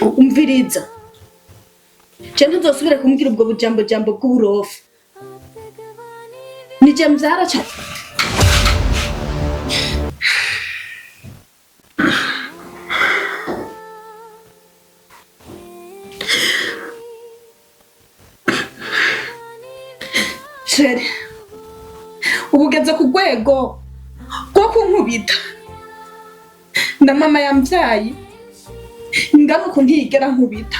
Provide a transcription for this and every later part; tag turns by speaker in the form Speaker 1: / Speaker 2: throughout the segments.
Speaker 1: Umviriza, je ntuzosubire kumbwira ubwo bujambo jambo bw'uburofu. Nije mvyara cane. Chéri, ubu ugeze ku rwego rwo kunkubita na mama yambyaye ingana uku ntiyigera nkubita.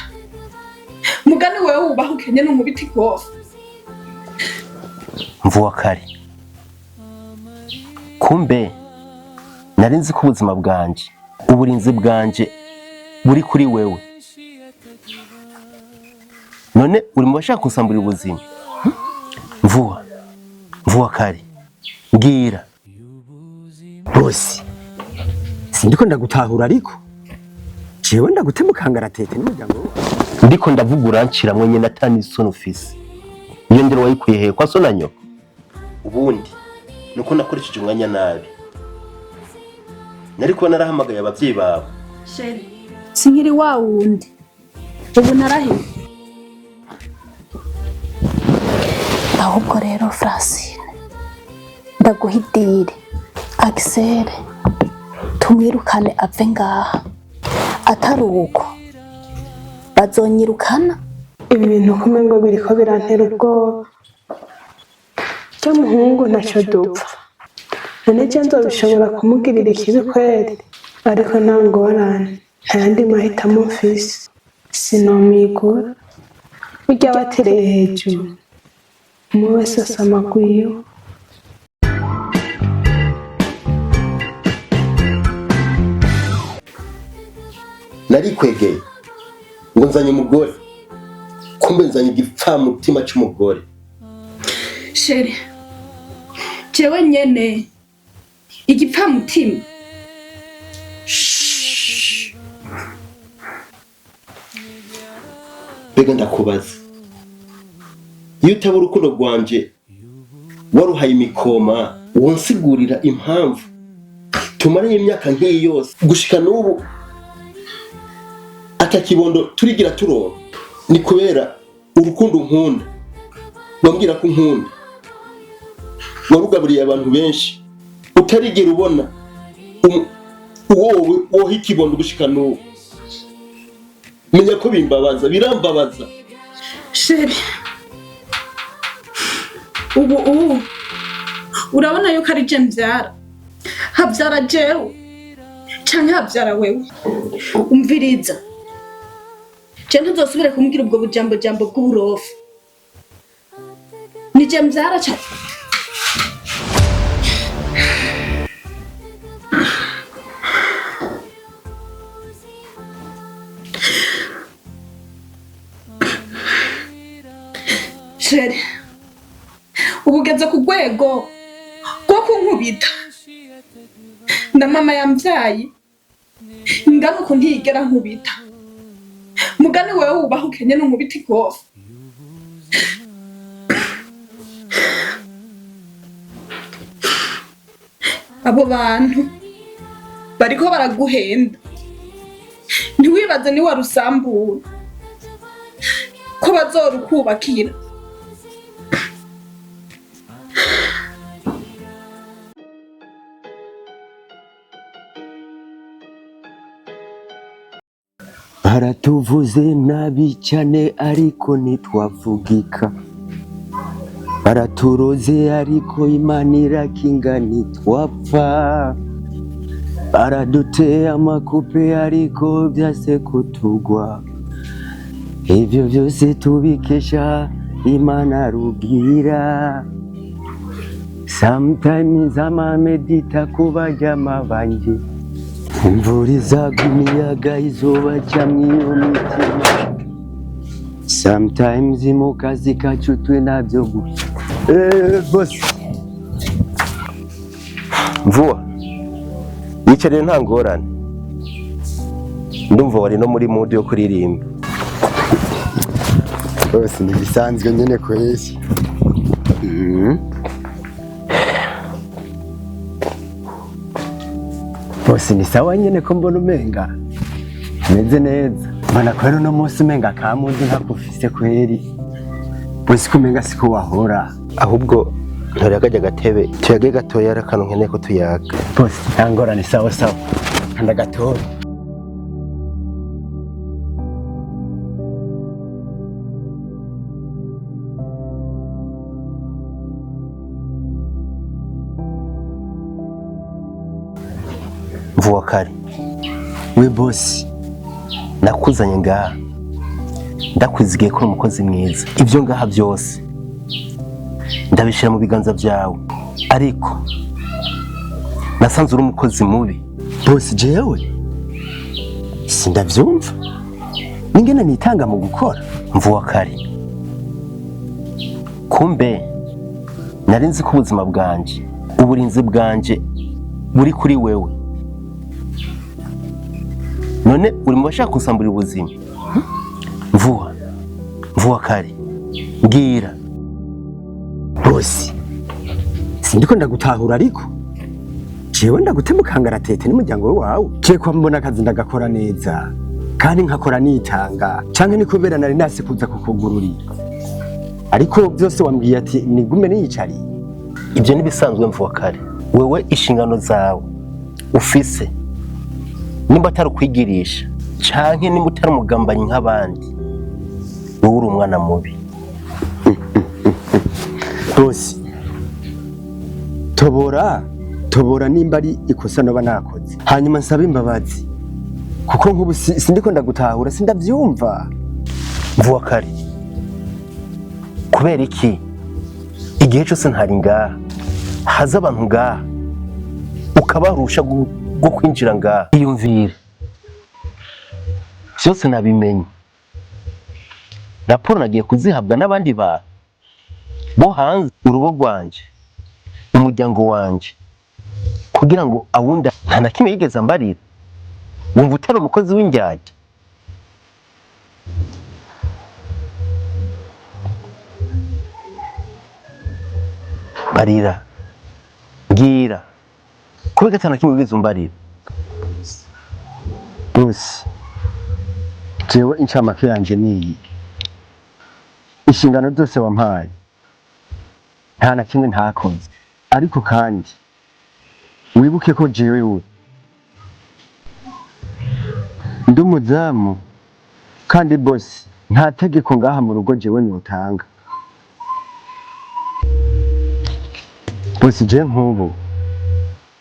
Speaker 1: Mugani wewe wubaha ukenye n'unkubita ikofi.
Speaker 2: Mvuwa kare, kumbe nari nzi ko ubuzima bwanje, uburinzi bwanje buri kuri wewe. None uri mu bashaka kunsamburira ubuzima? Mvuwa, mvuwa kare, mbwira.
Speaker 3: Bose sindiko ndagutahura, ariko jewe ndagutema ukangaratete n'umuryango wawe.
Speaker 2: Ndiko ndavuga uranciramwo nyene, atani isoni ufise. Iyo ndero wayikuye hehe, kwa so na nyoko? Ubundi nuko nakoresheje umwanya nabi, nari kuba narahamagaye abavyeyi bawe.
Speaker 1: Chéri, sinkiri wa wundi, ubu narahiye.
Speaker 4: Ahubwo rero Francine, ndaguha idiri. Axel tumwirukane ave ngaha, atari uko bazonyirukana.
Speaker 5: Ibi bintu kumwe ngo biriko birantera ubwoba. Rya muhungu ntacyo dupfa, none je nzobishobora kumugirira ikibi kweri? Ariko nta ngorane, nta yandi mahitamo mfise, sinomwigura. Burya batereye hejuru, umwe wese asama gwiwe.
Speaker 2: Narikwegeye ngo nzanye umugore, kumbe nzanye igipfamutima c'umugore.
Speaker 1: Chéri, jewe nyene igipfamutima.
Speaker 2: Mbega ndakubaza, iyo utaba urukundo rwanje waruhaye imikoma, wonsigurira impamvu tumaranye imyaka nk'iyi yose gushika n'ubu atakibondo turigira turonka? Ni kubera urukundo nkunda, wambwira ko unkunda, warugaburiye abantu benshi, utarigera ubona uwo woha ikibondo gushika n'ubu. Menya ko bimbabaza, birambabaza.
Speaker 1: Chéri, ubu urabona yuko ari je mvyara, havyara jewe canke havyara wewe? Umviriza, je ntuzosubire kumbwira ubwo bujambo jambo bw'uburofu. Nije mvyara cane. Chéri, ubu ugeze ku rwego rwo kunkubita na mama yambyaye ingana uku ntiyigera nkubita. Mugani wewe wubaha ukenye n'unkubita ikofi. Abo bantu bariko baraguhenda, ntiwibaze ni warusambura ko bazorukubakira.
Speaker 3: Baratuvuze nabi cyane ariko ntitwavugika, baraturoze ariko Imana irakinga ntitwapfa, baraduteye amakupe ariko byase kutugwa. Ivyo vyose tubikesha Imana rugira. Sometimes amamedita kubajama banje, imvura izagwa, imiyaga izuba camwe iyo mitima. Sometimes mu kazi kacu twe navyo gusa. Boss.
Speaker 2: Mvuwa, yicarire, nta ngorane. Ndumva wari no muri mood yo kuririmba.
Speaker 3: Bose ntibisanzwe nyene kwezi. Bose ni sawa nyene, ko mbona umenga meze neza. Mbona kweri uno munsi umenga kamuzi ntakufise kweri. Bosi ko umenga siko wahora.
Speaker 2: Ahubwo ntorera kajya gatebe tuyage gatoya, ari akantu nkeneye ko tuyaga.
Speaker 3: Bosi, nta ngorane, sawa sawa. Kanda gatoya.
Speaker 2: Mvuwa kare.
Speaker 3: We bosi.
Speaker 2: Nakuzanye ngaha ndakwizigiye ko uri umukozi mwiza, ibyo ngaha byose ndabishyira mu biganza byawe, ariko nasanze uri umukozi mubi.
Speaker 3: Bosi, jewe sindavyumva ningene nitanga mu gukora.
Speaker 2: Mvuwa kare, kumbe nari nzi ko ubuzima bwanje, uburinzi bwanje buri kuri wewe, none uri mu bashaka kunsamburira ubuzima. Mvuwa, mvuwa kare, mbwira.
Speaker 3: Bosi, sindiko ndagutahura, ariko jewe ndagutema ukangaratete n'umuryango wawe. Je kwa mbona akazi ndagakora neza kandi nkakora nitanga, canke ni kubera nari nase kuza kukugururira, ariko byose wambwiye ati nigume niyicariye.
Speaker 2: Ibyo ntibisanzwe, mvuwa kare. Wewe inshingano zawe ufise, nimba atari ukwigirisha canke nimba utari umugambanyi nk'abandi, wowe uri umwana mubi.
Speaker 3: Bosi, tobora tobora nimba ari ikosa noba nakoze, hanyuma nsabe imbabazi, kuko nk'ubu sindiko ndagutahura, sindavyumva.
Speaker 2: Mvuwa kare, kubera iki igihe cyose ntari ngaha haza abantu ngaha ukabarusha rwo kwinjira ngaha? Iyumvire, byose nabimenye, raporo nagiye kuzihabwa n'abandi bantu bo hanze. Urugo rwanje, umuryango wanje, kugira ngo awunda nta na kimwe yigeze ambarira. Wumva utari umukozi w'indyarya? Barira, mbwira, kubera ata na kimwe wigeze umbarira.
Speaker 3: Bosi, jewe incamake yanje niyi: inshingano zose wampaye nta na kimwe ntakoze, ariko kandi wibuke ko jewe we ndi umuzamu, kandi bosi, nta tegeko ngaha mu rugo jewe notanga. Bosi, je nk'ubu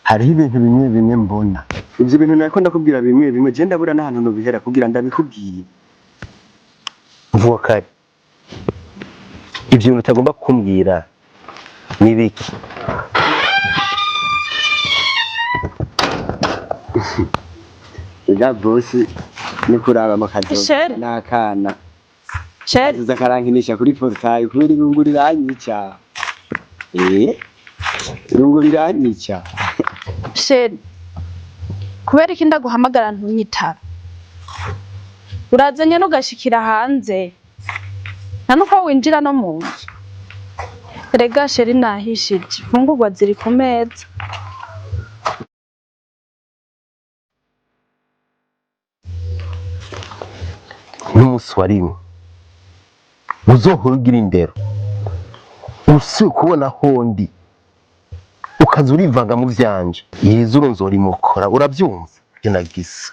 Speaker 3: hariho ibintu bimwe bimwe mbona, ivyo bintu nariko ndakubwira bimwe bimwe, je ndabura n'ahantu nobihera kugira ndabikubwiye.
Speaker 2: Mvuga kare, ibyo bintu utagomba kumbwira ni biki?
Speaker 3: Ega bosi, ni kuraba mu kazi
Speaker 1: Shere.
Speaker 3: n'akana
Speaker 1: Chéri.
Speaker 3: aza karankinisha kuri portail kubera irungu riranyica, irungu riranyica.
Speaker 1: Chéri, kubera iki ndaguhamagara ntunyitaba? Urazanye n'ugashikira hanze, nta nuko winjira no mu nzu. Rega chéri, nahishije, imfungurwa ziri ku meza.
Speaker 2: N'umunsi wa rimwe uzohora ugira indero, usuye kubona hondi ukaza urivanga mu vyanje, yizuru nzorimukora, uravyumva? Nagisa.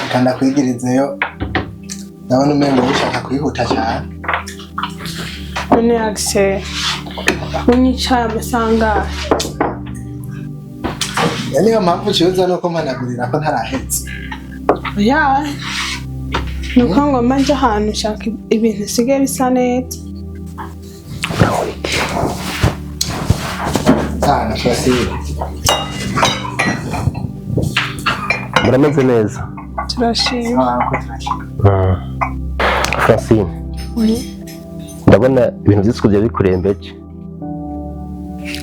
Speaker 6: Reka ndakwigirizeyo, ndabona umengo ushaka kwihuta cyane.
Speaker 5: None Axel, unyicaye amasaha?
Speaker 6: Ya, niyo mpamvu uciye uza nuko mpanagurira ko ntarahetse.
Speaker 5: Oya. Nuko ngomba nje ahantu nshaka ibintu bisigaye bisa neza.
Speaker 2: Urankurikira.
Speaker 6: Ah, na Francine.
Speaker 2: Murameze neza?
Speaker 5: Turashima.
Speaker 6: Ah, ko turashima.
Speaker 2: Francine, ndabona ibintu by'isuku byari bikurembeje.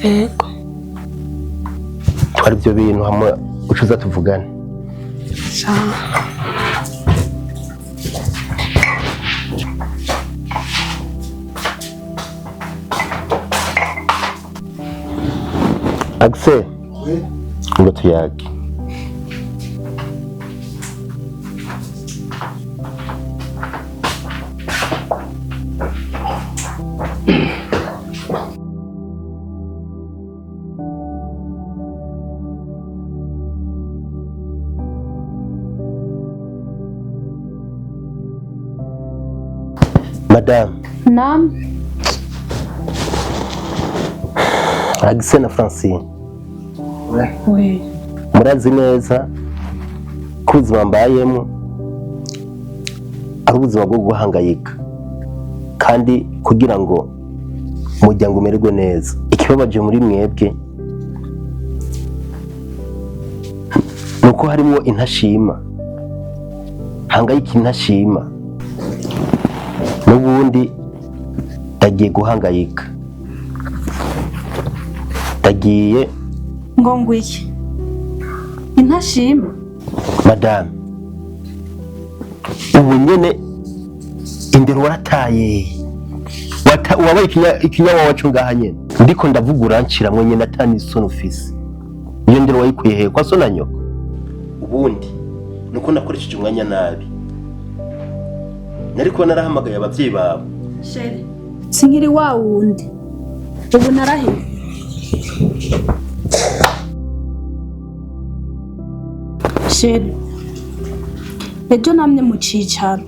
Speaker 5: Yego.
Speaker 2: Twari ibyo bintu hamwe ucuza tuvugane.
Speaker 5: Sawa.
Speaker 2: Axel,
Speaker 6: Oui.
Speaker 2: ngo tuyage. Madame.
Speaker 1: Nam.
Speaker 2: Axel na Francine,
Speaker 6: Oui.
Speaker 1: We.
Speaker 2: murazi neza ko ubuzima mbayemo ari ubuzima bwo guhangayika kandi kugira ngo umuryango umererwe neza. Ikibabaje muri mwebwe ni uko harimo intashima, hangayika intashima. N'ubundi ndagiye guhangayika, ndagiye.
Speaker 1: Ngo ngwiki? Intashima?
Speaker 2: Madame, ubu nyene indero warataye. Wabaye ikinyawawa co ngaha nyene. Ndiko ndavuga uranciramwo nyene atani isoni ufise. Iyo ndero wayikuye hehe, kwa so na nyoko? Ubundi nuko nakoresheje umwanya nabi, nari kuba narahamagaye abavyeyi bawe.
Speaker 1: Chéri, sinkiri wa wundi, ubu narahiye. Chéri, ejo namye mu cicaro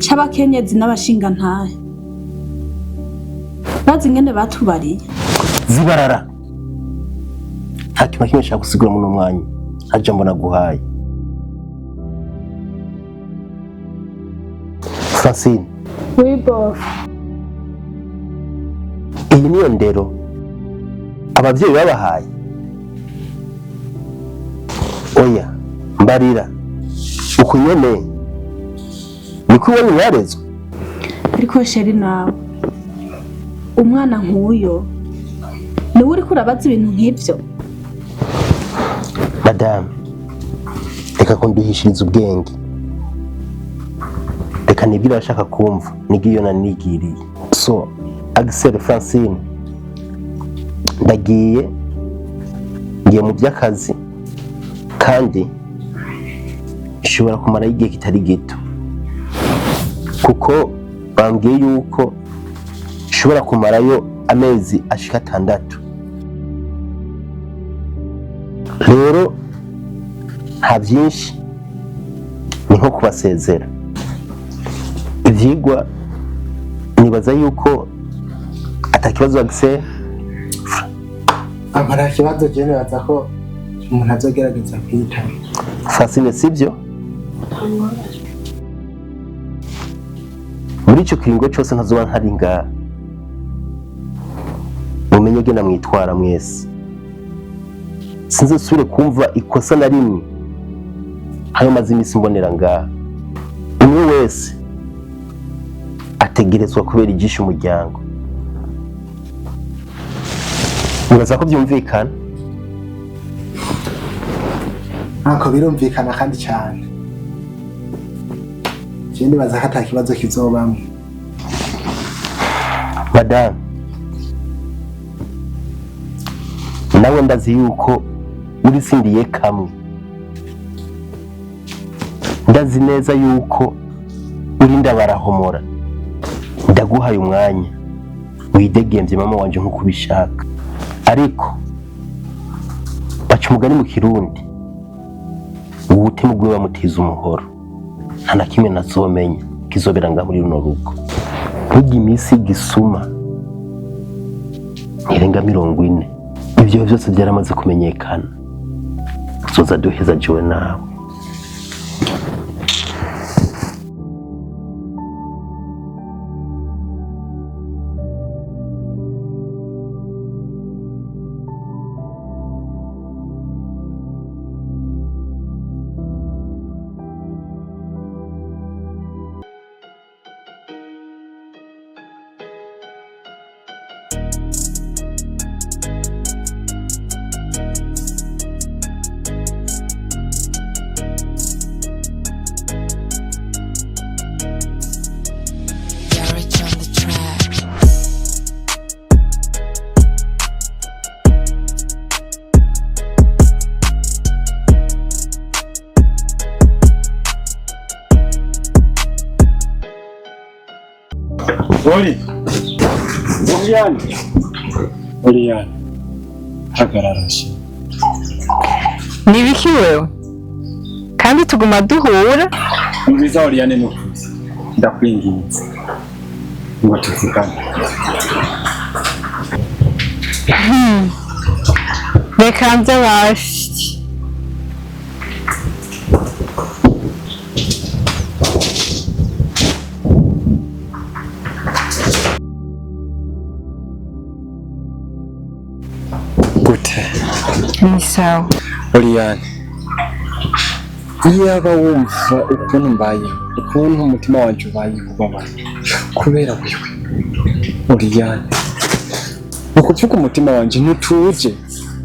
Speaker 1: c'abakenyezi n'abashingantahe, bazi ingene batubariye.
Speaker 2: Zibarara, nta kintu na kimwe nshaka gusigura muri uno mwanya, nta jambo naguhaye. Francine.
Speaker 5: Oui, bof.
Speaker 2: Iyi niyo ndero abavyeyi babahaye? Oya, mbarira, uku nyene niko iwanyu mwarezwe?
Speaker 1: Ariko chéri, nawe umwana nk'uyo niwe uriko urabaza ibintu nk'ivyo?
Speaker 2: Madamu, reka kunduhishiriza ubwenge, reka nibwire abashaka kumva nigire iyo nanigiriye. So Axel, Francine, ndagiye, ngiye mu by'akazi kandi nshobora kumarayo igihe kitari gito, kuko bambwiye yuko nshobora kumarayo amezi ashika 6. Rero nta byinshi, ni nko kubasezera. Ibyigwa nibaza yuko atakibazo, Axel?
Speaker 6: Amara ikibazo, je nibaza ko umuntu azogerageza kwitaba.
Speaker 2: Francine, sibyo? Muri icyo kiringo cyose ntazoba ntari ngaha, mumenye gena mwitwara mwese. Sinzosubire kumva ikosa na rimwe hano maze iminsi mbonera ngaha. Umwe wese ategerezwa kubera ijisho umuryango. Nibaza ko byumvikana.
Speaker 6: Ntako birumvikana kandi cyane. Je nibaza ko ata kibazo kizobamwo.
Speaker 2: Madamu, nawe ndazi yuko urisindiye kamwe, ndazi neza yuko urinda barahomora. Ndaguhaye umwanya widegemvye mama wanje nk'uko ubishaka, ariko baca umugani mu Kirundi: uwutema ugwiwe bamutiza umuhoro. Nta na kimwe nazomenya kizobera ngaha muri runo rugo. Burya iminsi gisuma ntirenga 40. Ibyo byose byaramaze kumenyekana, tuzoza duheza jewe nawe.
Speaker 7: Ori! Oriane! Oriane! Hagarara shi.
Speaker 8: Nibiki wewe kandi tuguma duhura?
Speaker 7: Umviza Oriane nukuri. Ndakwinginze. Ngo tuvugane.
Speaker 8: Reka nze bashi.
Speaker 7: Gute?
Speaker 8: Ni sawa.
Speaker 7: Oriane. Iyaba wumva ukuntu mbayeho, ukuntu umutima wanje ubayeho ubabaye kubera wewe. Oriane. Ni ukuvuga umutima wanje ntutuje.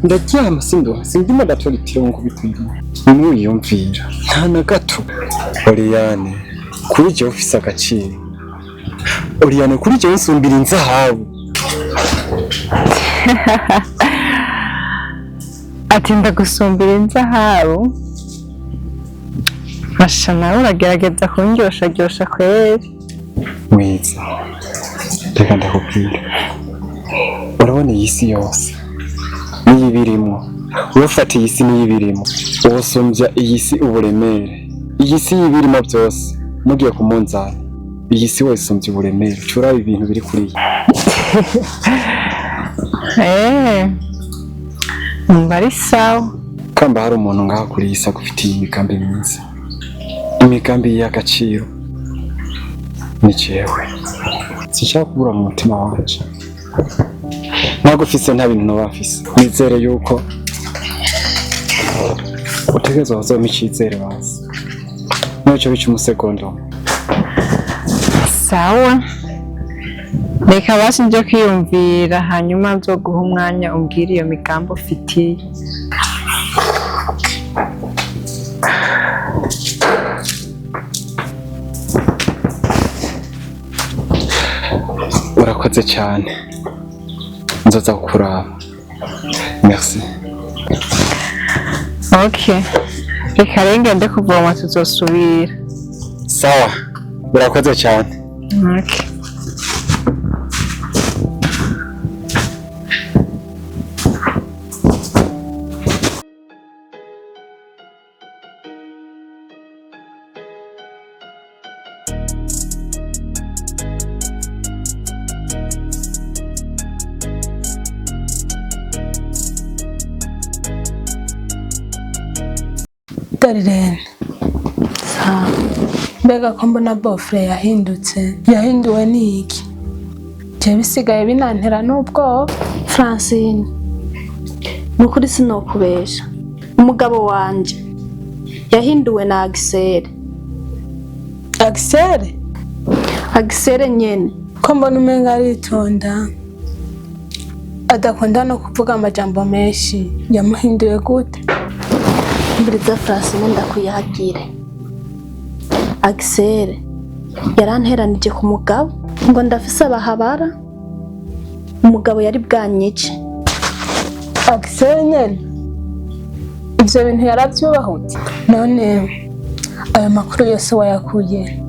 Speaker 7: Ndaryama sindoha, sindimo ndatora itiro ngo bikwiriye. Ntiwiyumvira, nta na gato. Oriane, kuri jewe ufise agaciro. Oriane, kuri jewe nsumbira inzahabu.
Speaker 8: Ati ndagusumbira inzahabu. Masha nawe uragerageza kundyosharyosha kweri.
Speaker 7: Mwiza, reka ndakubwira. Urabona iyi si yose n'iyibirimwo, ufata iyi si n'iyibirimwo, wosumbya iyi si uburemere. Iyi si y'ibirimo byose mugiye ku munzani, iyi si wosumbya uburemere. Curaba ibintu biri kuri iyi.
Speaker 8: Numva ari sawa.
Speaker 7: Kamba hari umuntu ngaha kuri iyi si agufitiye imigambi myiza, imigambi y'agaciro, ni jewe. Sinshaka kubura mu mutima wanje. Ntabwo ufise nta bintu noba mfise. Nizere yuko utegerezwa kuzompa icizere bazi. Nico bica umusegonda umwe.
Speaker 8: Sawa. Reka basi nje kwiyumvira hanyuma nzoguha umwanya umbwire iyo migambi ufitiye.
Speaker 7: Urakoze cyane. Nzoza kukuraba. Merci.
Speaker 8: Okay. Reka rero ngende kuvoma tuzosubira.
Speaker 7: Sawa. Urakoze cyane.
Speaker 8: Okay.
Speaker 5: Darirene, mbega ko mbona bofure yahindutse, yahinduwe n'iki? Je bisigaye binantera n'ubwoba.
Speaker 4: Francine, ni ukuri sinokubesha, umugabo wanje yahinduwe na Agisere.
Speaker 5: Agisere?
Speaker 4: Agisere nyene.
Speaker 5: Ko mbona umenga aritonda, adakunda no kuvuga amajambo menshi, yamuhinduye gute?
Speaker 4: Mbiriza Francine, ndakuyagire. Agisere yaranteranije ku mugabo ngo ndafise abahabara, umugabo yari bwanyice.
Speaker 5: Agisere nyene ivyo bintu yaravyubahutse? None ayo makuru yose wayakuye?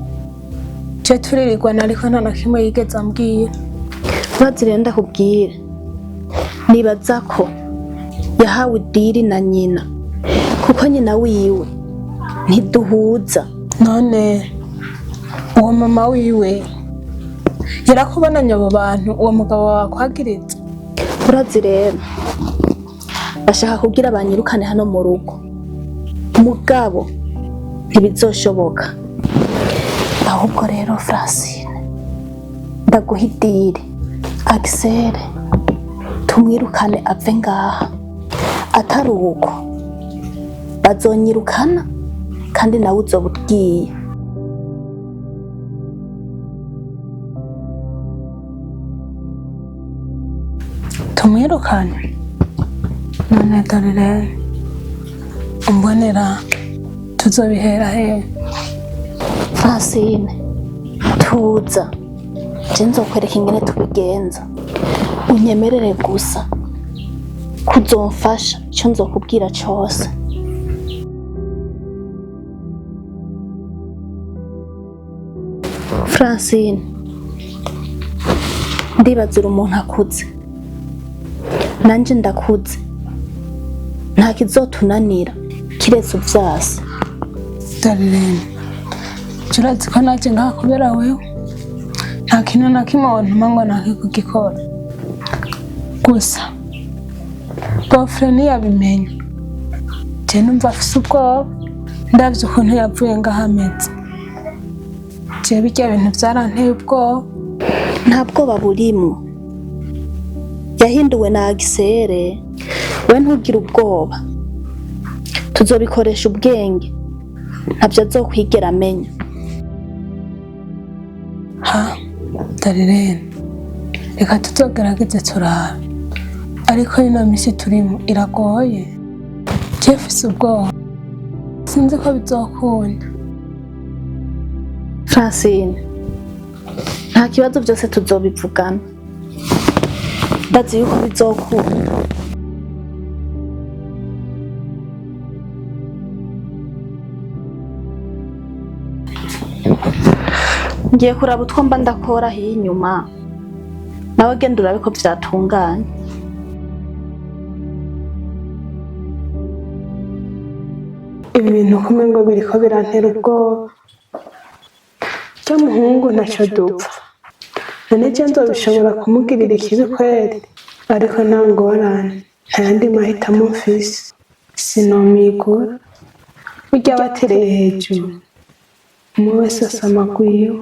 Speaker 5: Je turirirwana ariko nta na kimwe yigeze ambwira.
Speaker 4: Urazi rero ndakubwira, nibaza ko yahawe idiri na nyina, kuko nyina wiwe ntiduhuza.
Speaker 5: None uwo mama wiwe yarakubonanye abo bantu uwo mugabo wawe akwagiriza?
Speaker 4: Urazi rero bashaka kugira banyirukane hano mu rugo, mugabo ntibizoshoboka. Ahubwo rero Francine, ndaguha idiri. Agisere tumwirukane ave ngaha, atari uko bazonyirukana kandi nawe uzoba ugiye.
Speaker 5: Tumwirukane? None Darirene, umbonera tuzobihera he?
Speaker 4: Francine, tuza je nzokwereka ingene tubigenza, unyemerere gusa kuzomfasha ico nzokubwira cose. Francine, Ndibazira umuntu akuze, nanje ndakuze, nta kizotunanira kiretse uvyase.
Speaker 5: Darirene, urazi ko naje ngaha kubera wewe. Nta kintu na kimwe wontuma ngo nanke kugikora. Gusa bofre ntiyabimenya, je numva afise ubwoba ndavye ukuntu yavuye ngaho ameze. Je birya bintu vyaranteye ubwoba.
Speaker 4: Nta bwoba burimwo, yahinduwe na Agisere. We ntugire ubwoba, tuzobikoresha ubwenge, ntabyo azokwigera amenya.
Speaker 5: Ha Darirene, reka tuzogerageze turabe, ariko ino misi turimo iragoye. Je mfise ubwoba, sinzi ko bizokunda.
Speaker 4: Francine, nta kibazo, byose tuzobivugana, ndazi yuko bizokunda. Ngiye kuraba utwo mba ndakora hiyo inyuma, nawe genda urabe ko vyatunganye.
Speaker 5: Ibi bintu kumwe ngo biriko birantera ubwoba. Rya muhungu ntacyo dupfa, none je nzobishobora kumugirira ikibi kweri? Ariko nta ngorane, nta yandi mahitamo mfise, sinomigura. Burya batereye hejuru, umwe wese asama gwiwe.